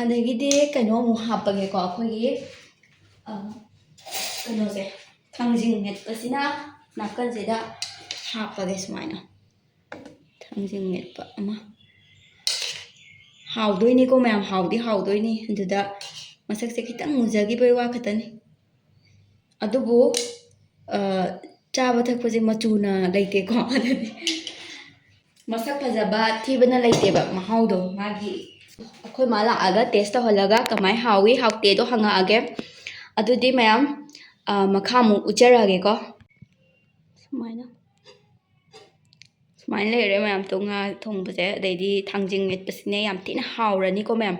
ꯑꯗꯒꯤꯗꯤ ꯀꯩꯅꯣ ꯑꯃꯨꯛ ꯍꯥꯞꯄꯒꯦꯀꯣ, ꯑꯩꯈꯣꯏꯒꯤ, ꯑ, ꯀꯩꯅꯣꯁꯦ, ꯊꯥꯡꯖꯤꯡ ꯃꯦꯠꯄꯁꯤꯅ ꯅꯥꯀꯟꯁꯤꯗ ꯍꯥꯞꯄꯒꯦ ꯁꯨꯃꯥꯏꯅ꯫ ꯊꯥꯡꯖꯤꯡ ꯃꯦꯠꯄ ꯑꯃ꯫ ꯍꯥꯎꯗꯣꯏꯅꯤꯀꯣ ꯃꯌꯥꯝ, ꯍꯥꯎꯗꯤ ꯍꯥꯎꯗꯣꯏꯅꯤ꯫ ꯑꯗꯨꯗ ꯃꯁꯛꯁꯦ ꯈꯤꯇꯪ ꯃꯨꯖꯈꯤꯕꯩ ꯋꯥ ꯈꯛꯇꯅꯤ꯫ ꯑꯗꯨꯕꯨ, ꯑ, ꯆꯥꯕ ꯊꯛꯄꯁꯦ ꯃꯆꯨꯅ ꯂꯩꯇꯦꯀꯣ꯫ ꯑꯗꯨꯗꯤ ꯃꯁꯛ ꯐꯖꯕ ꯊꯤꯕꯅ ꯂꯩꯇꯦꯕ ꯃꯍꯥꯎꯗꯣ ꯃꯥꯒꯤ꯫ ꯑꯩꯈꯣꯏ ꯃꯥ ꯂꯥꯛꯑꯒ ꯇꯦꯁ ꯇꯧꯍꯜꯂꯒ ꯀꯃꯥꯏ ꯍꯥꯎꯏ ꯍꯥꯎꯇꯦꯗꯣ ꯍꯪꯉꯛꯑꯒꯦ꯫ ꯑꯗꯨꯗꯤ ꯃꯌꯥꯝ, ꯑ, ꯃꯈꯥ ꯑꯃꯨꯛ ꯎꯠꯆꯔꯛꯑꯒꯦꯀꯣ꯫ ꯁꯨꯃꯥꯏꯅ꯫ ꯁꯨꯃꯥꯏꯅ ꯂꯩꯔꯦ ꯃꯌꯥꯝ, ꯇꯣ ꯉꯥ ꯊꯣꯡꯕꯁꯦ, ꯑꯗꯩꯗꯤ ꯊꯥꯡꯖꯤꯡ ꯃꯦꯠꯄꯁꯤꯅꯦ ꯌꯥꯝ ꯊꯤꯅ ꯍꯥꯎꯔꯅꯤꯀꯣ ꯃꯌꯥꯝ꯫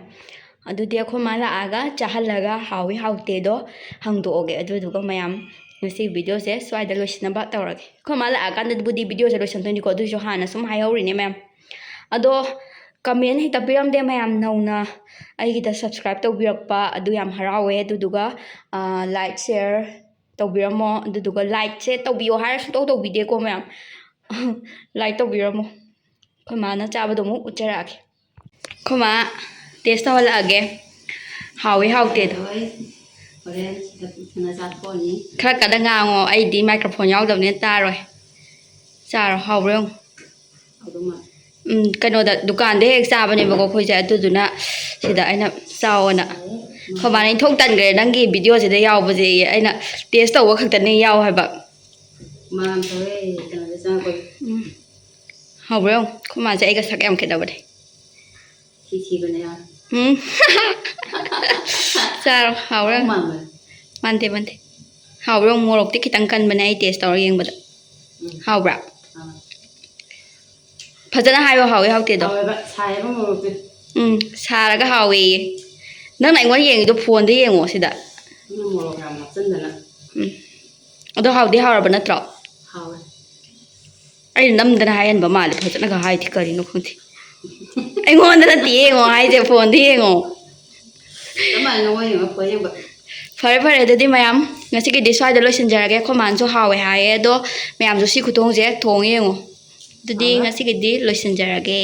ꯑꯗꯨꯗꯤ ꯑꯩꯈꯣꯏ ꯃꯥ ꯂꯥꯛꯑꯒ ꯆꯥꯍꯜꯂꯒ ꯍꯥꯎꯋꯤ ꯍꯥꯎꯇꯦꯗꯣ ꯍꯪꯗꯣꯛꯑꯒꯦ꯫ ꯑꯗꯨꯗꯨꯒ ꯃꯌꯥꯝ ꯉꯁꯤ ꯚꯤꯗꯤꯑꯣꯁꯦ ꯁ꯭ꯋꯥꯏꯗ ꯂꯣꯏꯁꯤꯟꯅꯕ ꯇꯧꯔꯒꯦ꯫ ꯑꯩꯈꯣꯏ ꯃꯥ ꯂꯥꯛꯑꯀꯥꯟꯗꯕꯨꯗꯤ ꯚꯤꯗꯤꯑꯣꯁꯦ ꯂꯣꯏꯁꯤꯟꯗꯣꯏꯅꯤꯀꯣ, ꯑꯗꯨꯏꯁꯨ ꯍꯥꯟꯅ ꯁꯨꯝ ꯍꯥꯏꯍꯧꯔꯤꯅꯦ ꯃꯌꯥꯝ꯫ ꯑꯗꯣ ꯀꯃꯦꯟ ꯍꯦꯛꯇ ꯄꯤꯔꯝꯗꯦ ꯃꯌꯥꯝ, ꯅꯧꯅ ꯑꯩꯒꯤꯗ ꯁꯕꯁꯀ꯭ꯔꯥꯏꯞ ꯇꯧꯕꯤꯔꯛꯄ ꯑꯗꯨ ꯌꯥꯝ ꯍꯔꯥꯎꯋꯦ꯫ ꯑꯗꯨꯗꯨꯒ ꯂꯥꯏꯛ ꯁꯤꯌꯔ ꯇꯧꯕꯤꯔꯝꯃꯣ꯫ ꯑꯗꯨꯗꯨꯒ ꯂꯥꯏꯛꯁꯦ ꯇꯧꯕꯤꯌꯣ ꯍꯥꯏꯔ ꯁꯨꯡꯇꯧ ꯇꯧꯕꯤꯗꯦꯀꯣ ꯃꯌꯥꯝ꯫ ꯂꯥꯏꯛ ꯇꯧꯕꯤꯔꯝꯃꯣ꯫ ꯑꯩꯈꯣꯏ ꯃꯥꯅ ꯆꯥꯕꯗꯣ ꯑꯃꯨꯛ ꯎꯠꯆꯔꯛꯑꯒꯦ꯫ ꯑꯩꯈꯣꯏ ꯃꯥ ꯇꯦꯁ ꯇꯧꯍꯜꯂꯛꯑꯒꯦ, ꯍꯥꯎꯋꯤ ꯍꯥꯎꯇꯦꯗꯣ꯫ ꯍꯣꯏ, ꯍꯣꯔꯦꯟ ꯁꯤꯗ ꯄꯨꯊꯅ ꯆꯥꯊꯣꯛꯑꯅꯤ꯫ ꯈꯔ ꯀꯟꯅ ꯉꯥꯡꯉꯣ, ꯑꯩꯗꯤ ꯃꯥꯏꯀ꯭ꯔꯣꯐꯣꯟ ꯌꯥꯎꯗꯕꯅꯤꯅ ꯇꯥꯔꯣꯏ꯫ ꯆꯥꯔꯣ, ꯍꯥꯎꯕ꯭ꯔꯥ ꯌꯦꯡꯉꯣ꯫ ꯍꯥꯎꯗꯧ ꯃꯥꯜꯂꯦ꯫ ꯎꯝ, ꯀꯩꯅꯣꯗ, ꯗꯨꯀꯥꯟꯗ ꯍꯦꯛ ꯆꯥꯕꯅꯦꯕꯀꯣ ꯑꯩꯈꯣꯏꯁꯦ, ꯑꯗꯨꯗꯨꯅ ꯁꯤꯗ ꯑꯩꯅ ꯆꯥꯎꯑꯣꯅ꯫ ꯑꯩꯈꯣꯏ ꯃꯥꯅ ꯏꯟꯊꯣꯛ ꯇꯟꯈ꯭ꯔꯦ, "ꯅꯪꯒꯤ ꯚꯤꯗꯤꯑꯣꯁꯤꯗ ꯌꯥꯎꯕꯁꯦ", ꯑꯩꯅ ꯇꯦꯁ ꯇꯧꯕ ꯈꯛꯇꯅꯦ ꯌꯥꯎ ꯍꯥꯏꯕ꯫ ꯃꯥ ꯇꯧꯋꯦ ꯀꯩꯅꯣꯗ ꯆꯪꯉꯛꯄꯗꯣ꯫ ꯎꯝ꯫ ꯍꯥꯎꯕ꯭ꯔꯥ ꯌꯦꯡꯉꯣ꯫ ꯑꯩꯈꯣꯏ ꯃꯥꯁꯦ ꯑꯩꯒ ꯁꯛ ꯌꯥꯝ ꯈꯦꯠꯅꯕꯅꯦ꯫ ꯊꯤ ꯊꯤꯕꯅꯦ ꯌꯥꯝ꯫ ꯎꯝ꯫ ꯆꯥꯔꯣ꯫ ꯍꯥꯎꯕ꯭ꯔꯥ ꯌꯦꯡꯉꯣ꯫ ꯃꯥꯟꯕꯅꯦ꯫ ꯃꯥꯟꯗꯦ ꯃꯥꯟꯗꯦ꯫ ꯍꯥꯎꯕ꯭ꯔꯥ ꯌꯦꯡꯉꯣ꯫ ꯃꯣꯔꯣꯛꯇꯤ ꯈꯤꯇꯪ ꯀꯟꯕꯅꯦ ꯑꯩ ꯇꯦꯁ ꯇꯧꯔꯒ ꯌꯦꯡꯕꯗ꯫ ꯎꯝ꯫ ꯍꯥꯎꯕ꯭ꯔꯥ? ꯑꯥ꯫ ꯐꯖꯅ ꯍꯥꯏꯌꯣ, ꯍꯥꯎꯋꯤ ꯍꯥꯎꯇꯦꯗꯣ꯫ ꯍꯥꯎꯋꯦꯕ ꯁꯥꯏꯌꯦꯕ ꯃꯣꯔꯣꯛꯇꯤ꯫ ꯎꯝ꯫ ꯁꯥꯔꯒ ꯍꯥꯎꯋꯦꯌꯦ꯫ ꯅꯪꯅ ꯑꯩꯉꯣꯟꯗ ꯌꯦꯡꯉꯤꯗꯣ ꯐꯣꯟꯗ ꯌꯦꯡꯉꯣ ꯁꯤꯗ꯫ ꯅꯪꯅ ꯃꯣꯔꯣꯛ ꯌꯥꯝ ꯍꯥꯞꯆꯤꯟꯗꯅ꯫ ꯎꯝ꯫ ꯑꯗꯣ ꯍꯥꯎꯗꯤ ꯍꯥꯎꯔꯕ ꯅꯠꯇ꯭ꯔꯣ? ꯍꯥꯎꯋꯦ꯫ ꯑꯩꯅ ꯅꯝꯗꯅ ꯍꯥꯏꯍꯟꯕ ꯃꯥꯜꯂꯦ, ꯐꯖꯅꯒ ꯍꯥꯏꯗꯤ ꯀꯔꯤꯅꯣ ꯈꯪꯗꯦ꯫ ꯑꯩꯉꯣꯟꯗ ꯅꯠꯇꯦ ꯌꯦꯡꯉꯣ ꯍꯥꯏꯁꯦ, ꯐꯣꯟꯗ ꯌꯦꯡꯉꯣ꯫ ꯆꯞ ꯃꯥꯟꯅꯩ, ꯅꯉꯣꯟꯗ ꯌꯦꯡꯉꯣ ꯐꯣꯟ ꯌꯦꯡꯕ꯫ ꯐꯔꯦ ꯐꯔꯦ, ꯑꯗꯨꯗꯤ ꯃꯌꯥꯝ ꯉꯁꯤꯒꯤꯗꯤ ꯁ꯭ꯋꯥꯏꯗ ꯂꯣꯏꯁꯤꯟꯖꯔꯒꯦ꯫ ꯑꯩꯈꯣꯏ ꯃꯥꯅꯁꯨ ꯍꯥꯎꯋꯦ ꯍꯥꯏꯌꯦ, ꯑꯗꯣ ꯃꯌꯥꯝꯁꯨ ꯁꯤ ꯈꯨꯊꯣꯡꯁꯦ ꯊꯣꯡꯉ ꯌꯦꯡꯉꯣ꯫ ꯑꯗꯨꯗꯤ ꯍꯥꯎꯋꯦ꯫ ꯉꯁꯤꯒꯤꯗꯤ ꯂꯣꯏꯁꯤꯟꯖꯔꯒꯦ꯫